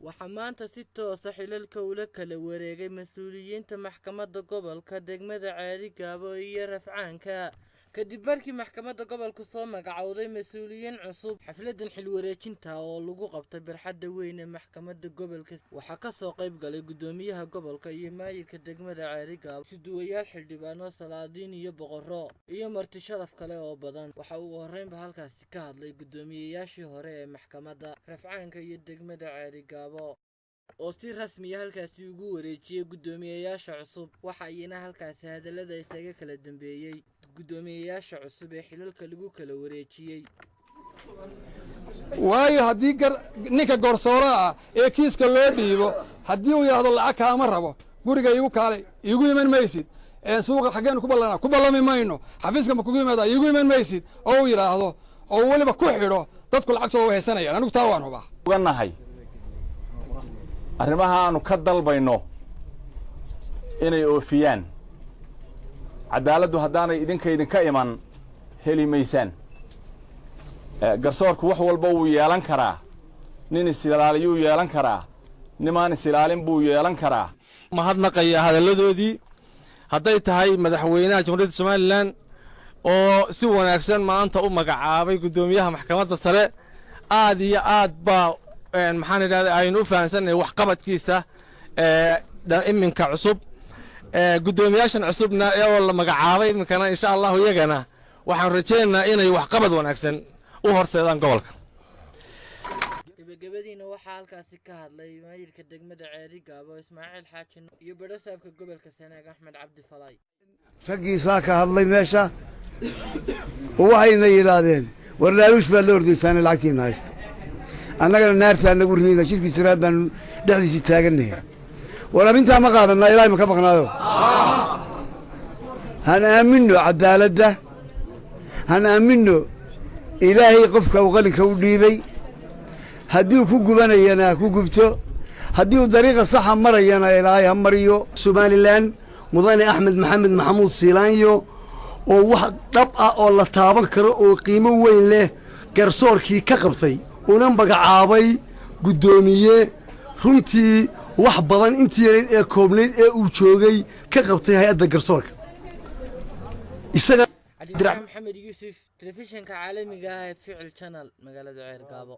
Waxaa maanta si toosa xilalka ula kala wareegay mas-uuliyiinta maxkamadda gobolka, degmada Ceerigaabo iyo Rafcaanka, kadib markii maxkamadda gobolku soo magacowday mas-uuliyiin cusub. Xafladan xil wareejinta oo lagu qabtay barxadda weyn ee maxkamadda gobolka waxaa kasoo qayb galay guddoomiyaha gobolka iyo maayirka degmada Ceerigaabo, isuduwayaal, xildhibaano, salaadiin iyo boqorro iyo marti sharaf kale oo badan. Waxa ugu horreynba halkaasi ka hadlay guddoomiyeyaashii hore ee maxkamadda Rafcaanka iyo degmada Ceerigaabo oo si rasmiya halkaasi ugu wareejiyey guddoomiyeyaasha cusub. Waxa iyana halkaasi hadallada isaga kala dambeeyey guddoomiyeyaasha cusub ee xilalka lagu kala wareejiyey. Waayo, haddii gar ninka gorsooraha ah ee kiiska loo dhiibo haddii uu yidhahdo "Lacag kaama rabo, guriga iigu kaalay," iigu iman maysid, "Suuqa xaggeenu ku ballana?" Ku ballami mayno. "Xafiiska ma kugu yimaada?" Iigu iman maysid, oo uu yidhaahdo oo weliba ku xidho, dadku lacagtooda way haysanayaan. Anigu taa waan hubaa. Uganahay arrimaha aanu ka dalbayno inay oofiyaan. Cadaaladdu haddaanay idinka idinka iman, heli maysaan. Garsoorku wax walba wuu yeelan karaa. Nin is-ilaaliyuu yeelan karaa, nimaan is-ilaalin buu yeelan karaa. Mahadnaqaya hadalladoodii hadday tahay madaxweynaha Jamhuuriyadda Somaliland oo si wanaagsan maanta u magacaabay guddoomiyaha maxkamadda sare. Aad iyo aad baa, maxaan idhahda, aynu u fahamsannahay waxqabadkiisa iminka cusub. Guddoomiyaashan cusubna oo la magacaabay iminkana, insha Allahu, iyagana waxaan rajaynaynaa inay waxqabad wanaagsan u horseedaan gobolka. Gebagabadiina waxaa halkaasi ka hadlay maayirka degmada Ceerigaabo, Ismaaciil Xaaji, iyo badhasaabka gobolka Sanaag, Axmed Cabdi Falay. Raggiisaa ka hadlay meesha oo waxayna yidhaahdeen, "War laaluush baad la ordaysaane, lacagtiina haysta, annagana naartaa nagu ridayna, jidkii siraad baanu dhexdiisii taagannahay." War arrintaa ma qaadanaa? Ilaahay ma ka baqnaayo? Han aaminno cadaaladda, han aaminno Ilaahay. Qofka uu qalinka u dhiibay, haddii uu ku gubanayana ha ku gubto, haddii uu dariiqa saxa marayana Ilaahay ha mariyo. Somaliland, Mudane Axmed Maxamed Maxamuud Siilaanyo, oo wax dhab ah oo la taaban karo oo qiimo weyn leh garsoorkii ka qabtay, una magacaabay guddoomiye runtii wax badan intii yarayd ee koobnayd ee uu joogay ka qabtay hay-adda garsoorka isaga. Cabdiraxmaan Maxamed Yuusuf, telefishinka caalamiga ah ee Ficil Channel, magaalada Ceergaabo.